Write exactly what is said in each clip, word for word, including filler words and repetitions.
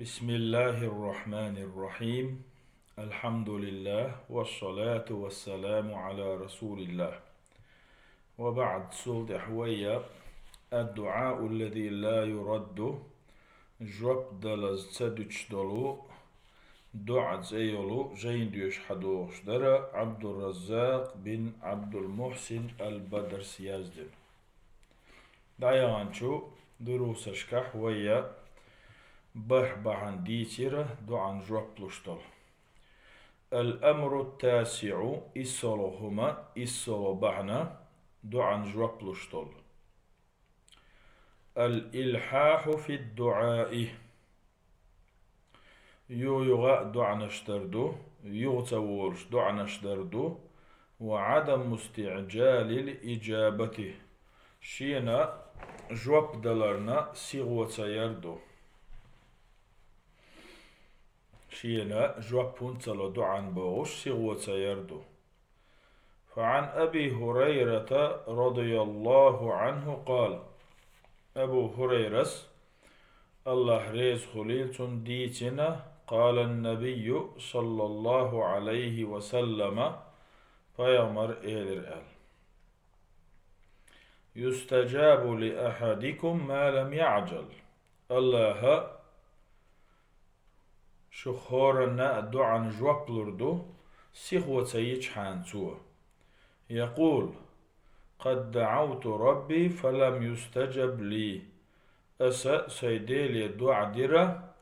بسم الله الرحمن الرحيم. الحمد لله والصلاة والسلام على رسول الله. وبعد، цул тӀехьа вай الدعاء الذي لا يرد, жоп далаза ца дуьтуш долу, доӀа цӀе йолу жайна доьшуш хьадогӀуш дара Ӏабдурраззакъ бин Ӏабдулмухьсин аль-Бадарс яздина. ДӀаяханчу дурусашкахь вай бархӀ бахьана дийцира доӀан жоп луш долу. الأمر التاسع, иссолгӀа хӀума, иссолгӀа бахьана доӀан жоп луш долу. الإلحاح في الدعاء. Юха-юха доӀанаш дар ду, юха ца волуш доӀанаш дар ду, وعدم استعجال الإجابة. Шена жоп даларна сихо ца яр ду. Шена жоп хӀунда ца ло доӀан бохуш, сихо ца яр ду. فعن أبي هريرة رضي الله عنه قال, Абу Хурайрас, АллахӀ реза хуьлийла цунна, дийцина: قال النبي صلى الله عليه وسلم, пайхамар элира аьлла: يستجاب لأحدكم ما لم يعجل. АллахӀа шух хӀоранна а доӀан жоп лур ду, сихо ца йичхьана цо. يقول: قد دعوت ربي فلم يستجب لي. Аса сайн Деле доӀа дира,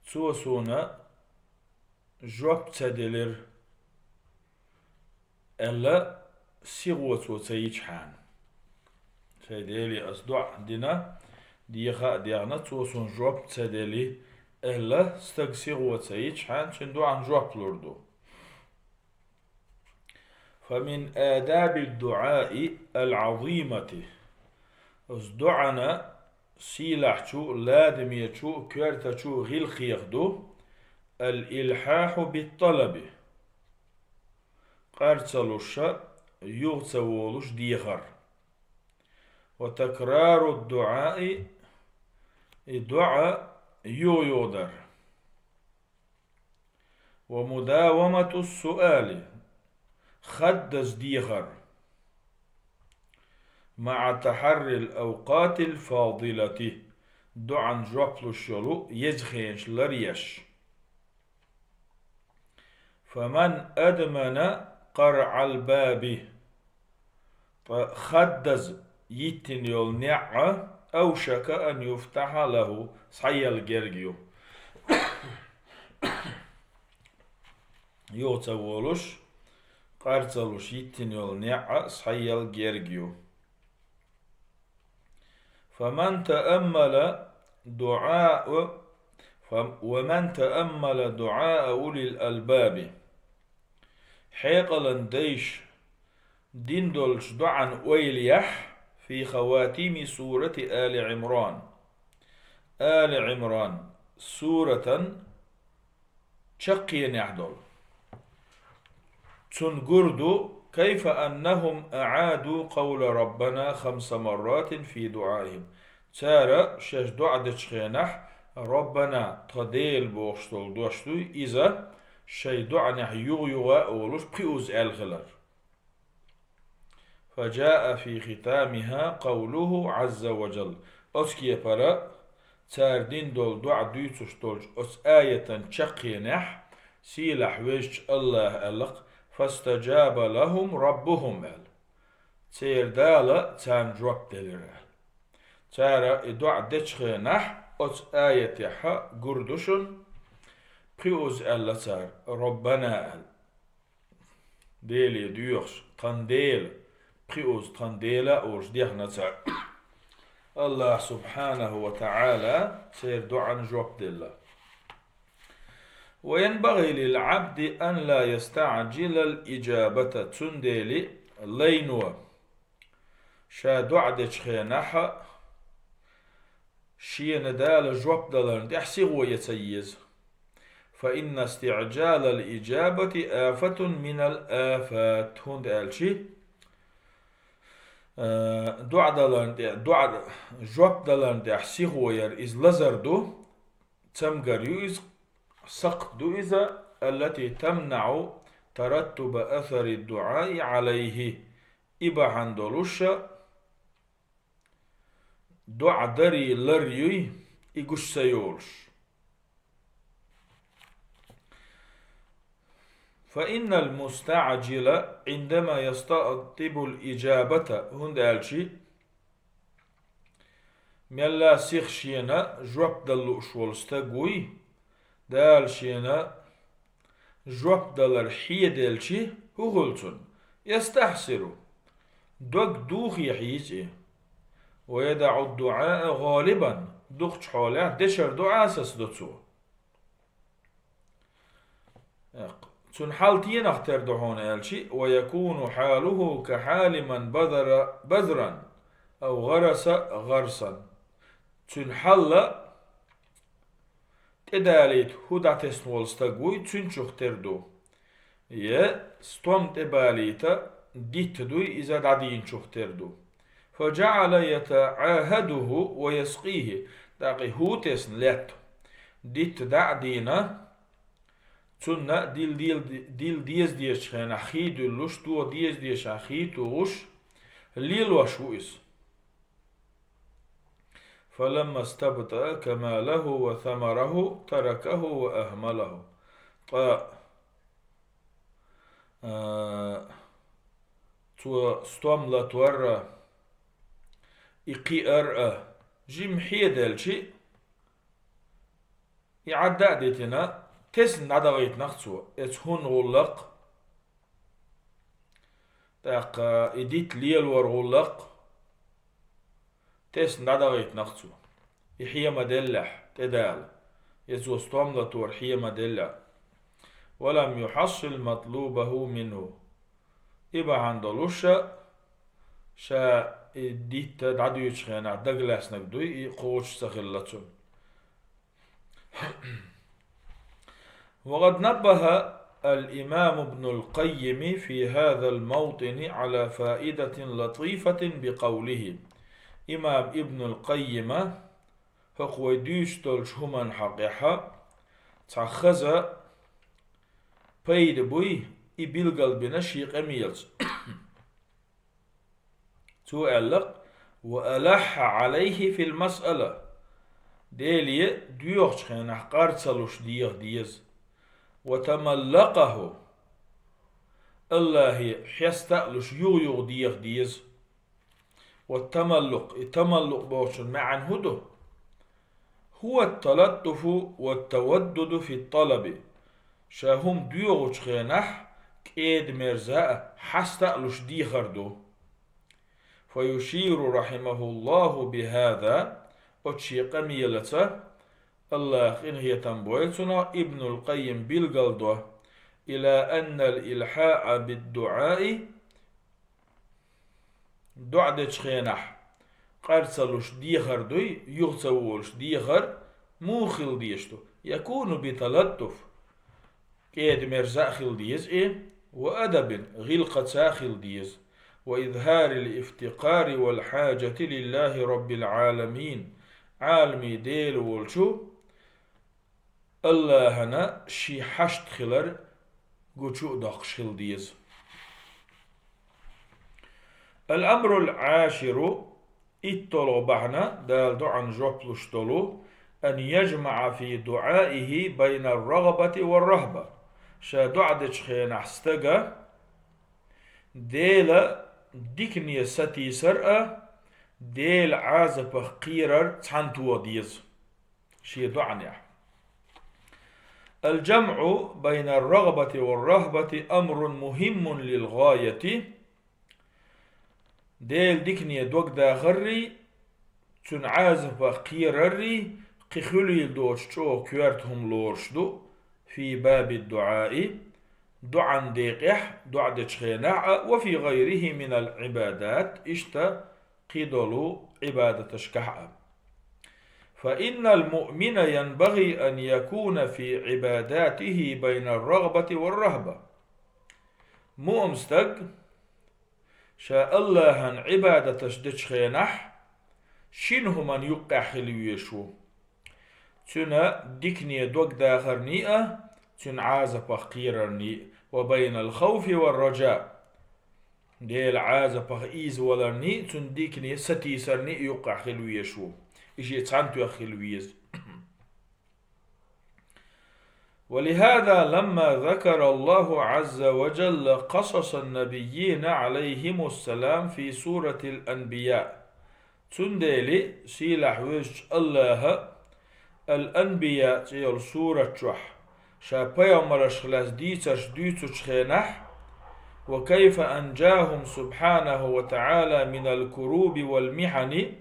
цо суна жоп ца делира. Аьлла, сихо цо ца йичхьана. Сайн Деле ас доӀа дина, деха а дехна, цо суна жоп ца дели, аьлла, стаг сихо ца йичхьана, цуьнан доӀан жоп лур ду. فمن آداب الدعاء العظيمة. Ас доӀана сийлахьчу, ладамечу, коьртачу гӀиллакхех ду الإلحاح بالطلب. Къар ца луш, юха ца волуш дехар. وتكرار الدعاء, и доӀа юха-юха дар. ومداومة السؤال, хаддаза дехар. مع تحري الأوقات الفاضلة, доӀан жоп луш йолу еза хенаш ларъеш. فمن أدمن قرع الباب, ткъа хаддаза йиттина йолу неӀ, أوشك أن يفتح له, схьаелла герга ю. Юха ца волуш, къар ца луш йиттина йолу неӀ схьаелла герга ю. فمن تأمل دعاء، فم-، ومن تأمل دعاء أولي الألباب. Хьекъалан дайша дина долчу доӀан ойла яхь في خواتيم سورة آل عمران. Али Ӏимран суратан чаккхенехь долу. Цунна гур ду: كيف أنهم أعادوا قول ربنا خمس مرات في دعائهم. Цара шаьш доӀа дечу хенахь, «Роббана», тхан Дела бохуш долу дош дуй, иза шайн доӀанехь юха-юха а олуш, пхиузза аьлла хилар. فجاء في ختامها قوله عز وجل. Оцу кепара цара дина долу доӀа дуьйцуш долчу оцу аятан чаккхенехь, сийлахь везачу АллахӀа аьлла-кх: فاستجاب لهم ربهم аьлла. Церан Дала царна жоп делира аьлла. Цара и доӀа дечу хенахь, оцу аятехь гур ду шуна, пхиузза аьлла цара: «Роббана», аьлла. Деле доьхуш, тхан Дела, пхиузза тхан Дела а олуш дехна цара. АллахӀа субхьанаху ва таӀала церан доӀан жоп делла. وينبغي للعبد أن لا يستعجل الإجابة, цундела лайно ша доӀа дечу хенахь, шена Дала жоп даларна тӀехь сихо ян ца еза. فإن استعجال الإجابة آفة من الآفات. ХӀунда аьлча, э, доӀа даларна тӀе-, доӀа, жоп даларна тӀехь сихо яр иза лазар ду, цамгар ю иза, сакхт ду иза, التي تمنع ترتب أثر الدعاء عليه. И бахьана долуш дуӀа дарий лар юй, и гуш ца йолуш. فإن المستعجل عندما يستعطب الإجابة, хӀунда аьлча мелла сиха шена жоп дала лууш волу стаг вуй, Дала шена жоп далар хьеделча, хӀун хуьлу цунна? يستحسر, дог духе хьийза и. ويدع الدعاء غالبا, дукхачу хьолехь дешар дуӀа сацадо цо. Цуьнан хьал тенах тера ду хьуна аьлча, ويكون حاله كحال من بذر بذرا أو غرس غرسا. Цуьнан хьал тӀедалийта хӀу дӀатесна волу стаг вуй, цуьнчух тера ду. Я стом тӀебалийта дитта дуй, иза дӀадийначух тера ду. فجعل يتعاهده ويسقيه, тӀаккха и хӀу тесна лаьтта, дитта дӀа а дийна, цунна дил, дил, дил деза дезачу хенахь хий дуьллуш, тоха деза дезачу хенахь хий тухуш, лелош ву иза. فلما استبطأ كماله وثمره تركه وأهمله. Ткъа, а, цо стом латор а, и кхиар а жимма хьеделча, и Ӏадда а дитина, тесна дӀадахийтинарх цо, эцу хӀун гӀуллакх, тӀаккха и дитта лелор гӀуллакх, тесна дӀадахийтинарх цо. И хье ма-деллехь, тӀедала, я цо стом латор хье ма-деллехь. ولم يحصل مطلوبه منه. И бахьана долуш, ша и дитта дӀадуьйцучу хенахь дагалаьцнарг дуй, и кхочуш ца хилла цунна. وقد نبه الإمام ابن القيم في هذا الموطن على فائدة لطيفة بقوله. Имам Ибнул Къаййима хӀокху вай дуьйцуш долчу хӀуманна хьокъехь цхьа хаза пайда буй, и билгалбина шен къамелаца. Цо аьлла-кх: وألح عليه في المسألة. Деле доьхучу хенахь къар ца луш деха деза. وتملقه. Аллахье хьеста а луш, юха-юха деха деза. والتملق. И тамаллукъ бохучун маьӀна хӀун ду? هو التلطف والتودد في الطلب. Ша хӀума доьхучу хенахь кӀеда-мерза а, хьаста а луш дехар ду. فيشير رحمه الله بهذا, оцу шен къамелаца, Аллаха къинхетам бойла цунах, Ибнул Къаййим билгалдо, إلى أن الإلحاح بالدعاء, доӀа дечу хенахь къар ца луш дехар дуй, юха ца волуш дехар муха хила дезаш ду? يكون بتلطف, кӀеда-мерза а хила деза и, وأدب, гӀиллакхаца а хила деза, وإظهار الافتقار والحاجة لله رب العالمين, Ӏаламийн Дела волчу Аллахьана шен хьашт хилар гучу а доккхуш хила деза. الأمر العاشر, итталгӀа бахьана Дала доӀан жоп луш долу, أن يجمع في دعائه بين الرغبة والرهبة. Ша доӀа дечу хенахь стага Делан дикане сатийсар а, Делан Ӏазапах кхерар цхьаьнатоха деза шен доӀанехь. الجمع بين الرغبة والرهبة أمر مهم للغاية. Делан дикане дог дахаррий, цуьнан Ӏазапах кхераррий, кхин хуьлийла доцуш чӀогӀа коьрта хӀума лоруш ду, في باب الدعاء, доӀан декъехь, доӀа дечу хенахь а, وفي غيره من العبادات, иштта кхидолу Ӏибадаташкахь а. فإن المؤمن ينبغي أن يكون في عباداته بين الرغبة والرهبة. Муъмин стаг ша Аллахьан Ӏибадаташ дечу хенахь шина хӀуманна юккъехь хила везаш ву. цуьнан дикане догдахарний а, цуьнан Ӏазапах кхерарний а, وبين الخوف والرجاء, Делан Ӏазапах ийзаваларний а, цуьнан дикане сатийсарний а юккъехь хила везаш ву. И шен цхьаьнатоьхна хила веза. ولهذا لما ذكر الله عز وجل قصص النبيين عليهم السلام في سورة الأنبياء. Цундела сийлахь везачу Аллаха Ал-Анбия цӀе йолу сурат чохь ша пайхамаршах лаьцна дийцарш дуьйцучу хенахь, وكيف أنجاهم سبحانه وتعالى من الكروب والمحن,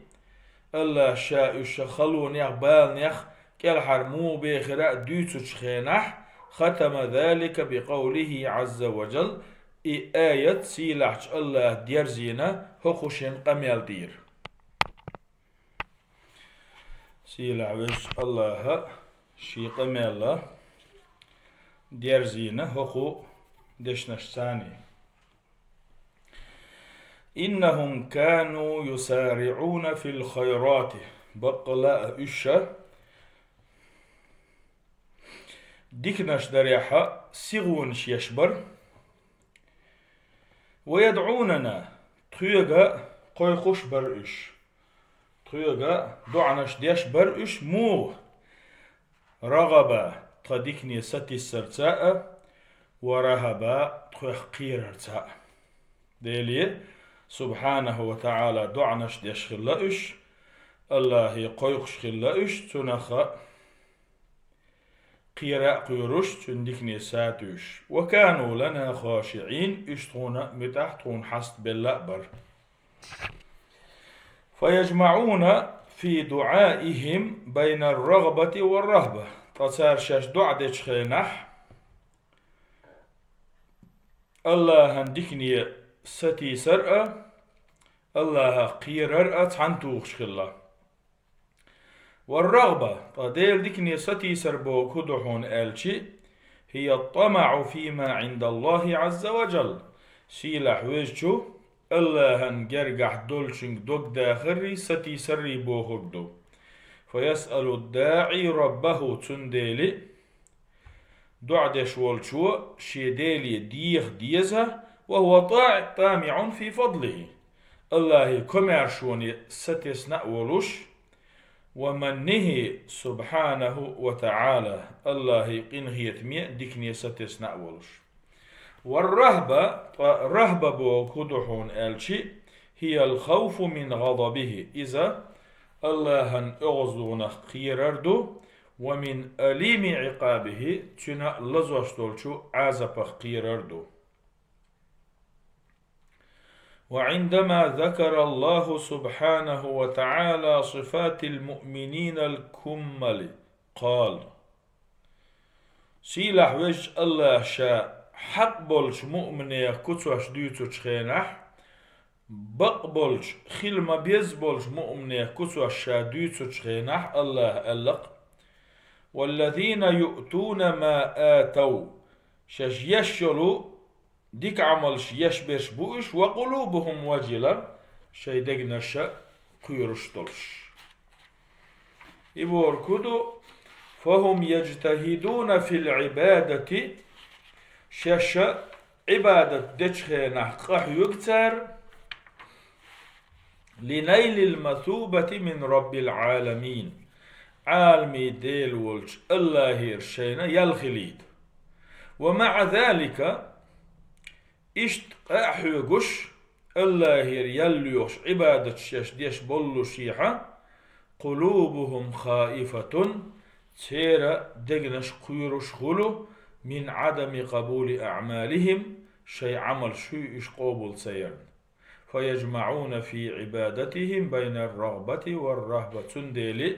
Аллаха ша уьш халонех, баланех кӀелхьара муха бехира а дуьйцучу хенахь, ختم ذلك بقوله عز وجل, и аят сийлахьчу Аллаха дерзийна хӀокху шен къамел тӀера. Сийлахь везачу Аллаха шен къамел дерзийна хӀокху дешнашца. إنهم كانوا يسارعون في الخيرات, баккъала а уьш диканаш дарехь сихонаш еш бара, ويدعوننا, тхоьга кхойкхуш бара уьш. Тхоьга доӀанаш деш бара уьш, муха? رغبا, тхан дикане сатиссарца а, ورهبا, тхох кхерарца а. Деле, субхьанаху ва таӀала, доӀанаш деш хилла уьш, Аллахе кхойкхуш хилла уьш, цунах кхера а кхоьруш, цуьнан дикане сатуьйсуш. وكانوا لنا خاشعين, уьш тхуна муьтӀахь, тхуна хьастабелла а бара. فيجمعون في دعائهم بين الرغبة والرهبة. Ткъа цара шаьш доӀа дечу хенахь, Аллахьан дикане сатийсар а, Аллахьах кхерар а цхьаьна тухуш хилла. والرغبة, ткъа Делан дикане сатийсар боху хӀун ду хьуна аьлча, هي الطمع فيما عند الله عز وجل, сийлахь везачу Аллахьан гергахь долчуьнга догдахаррий, сатийсаррий бохург ду. فيسأل الداعي ربه, цундела доӀа деш волчо шен Деле деха деза, وهو طا-, طامع في فضله, Аллахьан комаьршоне сатесна а волуш, ومنه سبحانه وتعالى, Аллахьан къинхетаме, дикане сатесна а волуш. والرهبة, ткъа рагьба боху хӀун ду хьуна аьлча, هي الخوف من غضبه, иза Аллахьан оьгӀазлонах кхерар ду, ومن أليم عقابه, цуьнан лазош долчу Ӏазапах кхерар ду. وعندما ذكر الله سبحانه وتعالى صفات المؤمنين الكمل قال. Сийлахь везачу Аллахьа ша хьакъ болчу муъминех куьцаш дуьйцучу хенахь, бакъ болчу, хила ма-безза болчу муъминех куьцаш ша дуьйцучу хенахь, Аллахьа аьлла-кх: والذين يؤتون ما آتوا, шаьш еш йолу дика Ӏамалш еш берш бу уьш, وقلوبهم وجلة, шайн дегнаш кхоьруш долуш. И бохург хӀун ду: فهم يجتهدون في العبادة, шаьш Ӏибадат дечу хенахь къахьоьгу цара, لنيل المثوبة من رب العالمين, Ӏаламийн Дела волчу Аллахьера шайна ял хилийта. ومع ذلك, иштта къа а хьоьгуш, Аллахьера ял лоьхуш Ӏибадаташ шаьш деш боллушехь, قلوبهم خائفة, церан дегнаш кхоьруш хуьлу, من عدم قبول أعمالهم, шайн Ӏамалш уьш къобал ца ярна. فيجمعون في عبادتهم بين الرغبة والرهبة, цундела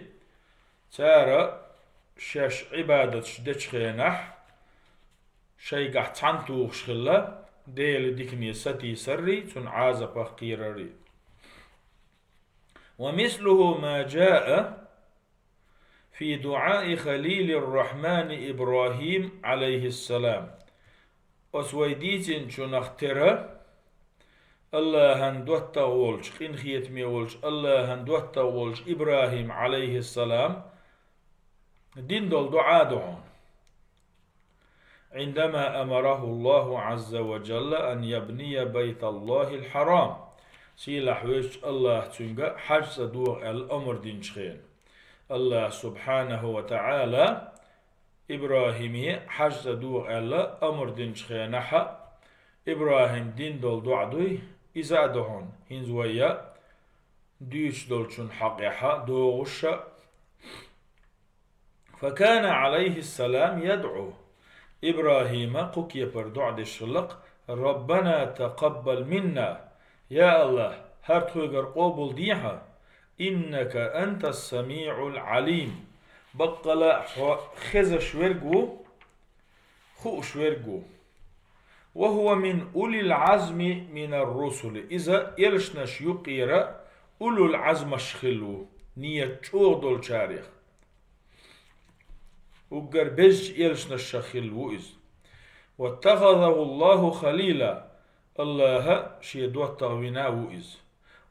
цара шаьш Ӏибадаташ дечу хенахь шайгахь цхьаьна тухуш хилла, Делан дикане сатийсаррий, цуьнан Ӏазапах кхераррий. ومثله ما جاء في دعاء خليل الرحمن إبراهيم عليه السلام. Оцу вай дийцинчунах тера, Аллахьан доттагӀа волчу, къинхетаме волчу Аллахьан доттагӀа волчу ИбрахӀим, Ӏалайхиссалам, дина долу доӀа а ду хьуна. عندما أمره الله عز وجل أن يبني بيت الله الحرام. Сийлахь везачу АллахӀа цуьнга хьаьж цӀа догӀа аьлла амр динчу хенахь. АллахӀа субхьанаху ва таӀала ИбрахӀиме хьаьж цӀа догӀа аьлла амр динчу хенахь, ИбрахӀима дина долу доӀа дуй, иза а ду хьуна, хӀинца вай дуьйцуш долчун хьокъехь догӀуш а. فكان عليه السلام يدعو. ИбрахӀима кху кепара доӀа деш хилла-кх: ربنا تقبل منا. Я АллахӀ, хӀара тхоьгара къобалдехьа, إنك أنت السميع العليم. Баккъала а хьо хезаш верг ву, хууш верг ву. وهو من أولي العزم من الرسل. Иза элчанаш юккъера улул-Ӏазмаш хилла ву, нийят чӀогӀа долчарех. Уггар безачу элчанашах хилла ву иза. واتخذه الله خليلا. АллахӀа шен доттагӀа вина ву иза.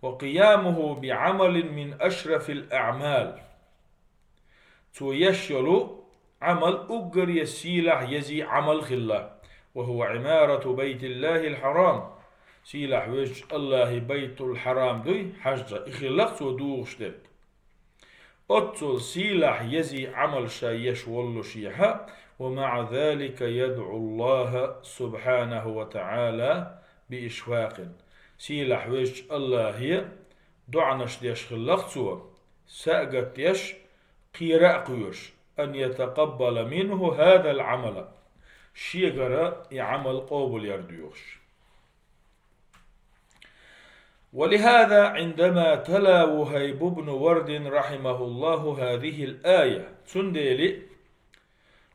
وقيامه بعمل من أشرف الأعمال. Цо еш йолу Ӏамал уггаре сийлахь езий Ӏамал хилла. وهو عمارة بيت الله الحرام. Сийлахь везачу АллахӀан Байтул-Хьарам дуй, хьаьж цӀа, и хилла-кх цо дугӀуш дерг. Оццул сийлахь езий Ӏамал ша еш воллушехь а, ومع ذلك يدعو الله سبحانه وتعالى بإشفاق. Сийлахь везачу АллахӀе доӀанаш деш хилла-кх цо, сагатдеш, кхера а кхоьруш, أن يتقبل منه هذا العمل. Шегара и Ӏамал къобалъяр доьхуш. ولهذا عندما تلا وهيب بن ورد رحمه الله هذه الآية. Цундела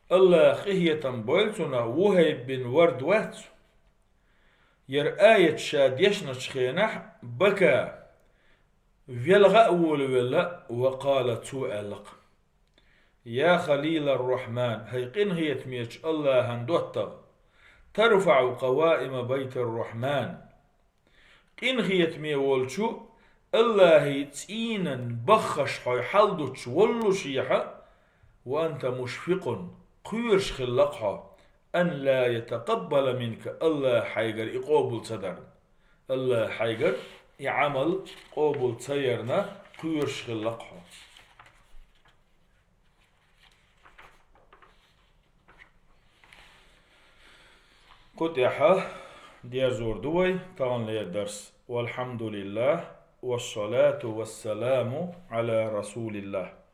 АллахӀа къинхетам бойла цунах, Вухайб бин Вард вац цо. ХӀара аят ша дешначу хенахь, بكى, велха а волавелла, وقال, цо аьлла-кх: يا خليل الرحمن, хӀай къинхетамечу АллахӀан доттагӀа, ترفع قوائم بيت الرحمن. Къинхетаме волчу АллахӀан цӀийнан баххаш хьо хьалдуттуш воллушехь а, وأنت مشفق, кхоьруш хилла-кх хьо, أن لا يتقبل منك, АллахӀа хьайгара и къобал ца дарна. АллахӀа хьайгара и Ӏамал къобал ца ярна кхоьруш хилла-кх хьо. Кху тӀехь дерзор ду вай таханлера дарс. والحمد لله والصلاة والسلام على رسول الله.